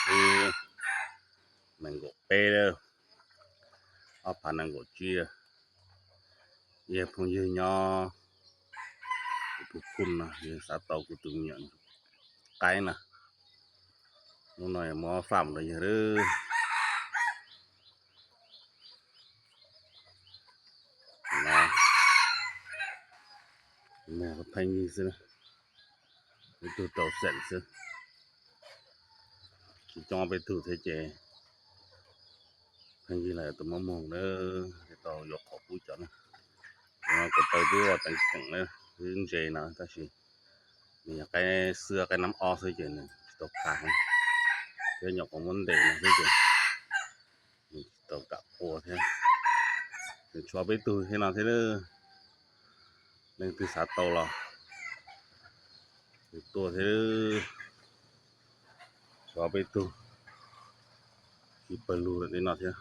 Nees nkaum peb, ob phav nees nkaum tsib. Yog phooj ywg nyob Phu Khun no yog xav tau kuv tus me nyuam qaib na, hnub no muab faj rau yawg lawm. Pheej yig xwb, ib tug rau xeem xwb. Tsis coob peb tug thiab ces pheej yig los tus muaj muag na, tau yuav qhov pub cov na. Cov no kuv taw twb ua teev keem na, twb ntse no tab sis nws yog qaib xwb, qaib nab ob xwb ces nws tsis tau qha heev, thiab nyuam qhuav muab ntes no xwb ces nws tsis tau kam qua thiab. Nws tshuav peb tug thiab no thiab, leej twg xav tau los kuv tuaj thiab. Tshuav peb tug khi pawg lug tej no thiab.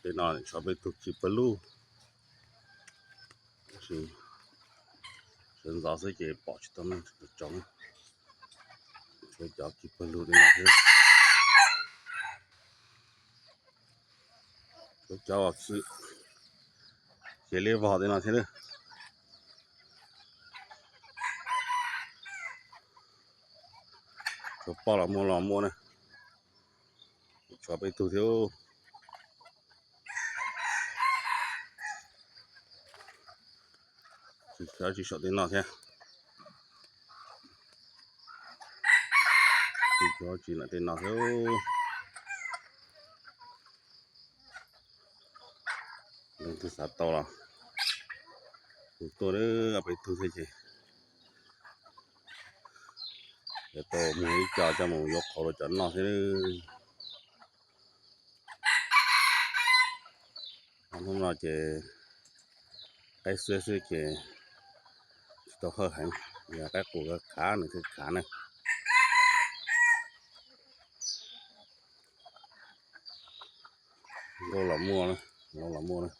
Tej no tshuav peb tug khi pawg lug, sawv ntxov xwb ces pom tsis tau neeg tsoov. Tshuav cov khi pawg lug tej no thiab. Tshuav cov uas khi cia liab vog tej no thiab. Tshuav poj los muaj los muaj na. Tshuav peb tug thiab. Tsis tshuav tsis saum tej no thiab. Tsis tshuav tsis lawm tej no thiab. Leej twg xav tau los kuv tuaj, ob peb tug thiab ces yuav tau muag ib co coj mus yuav qhauv rau cov noj thiab. Hnub no ces qaib xwb xwb ces tsis tau hawj heev, yog qaib qus khav nws thiaj khav na. Nkauj los muaj, nkauj los muaj na.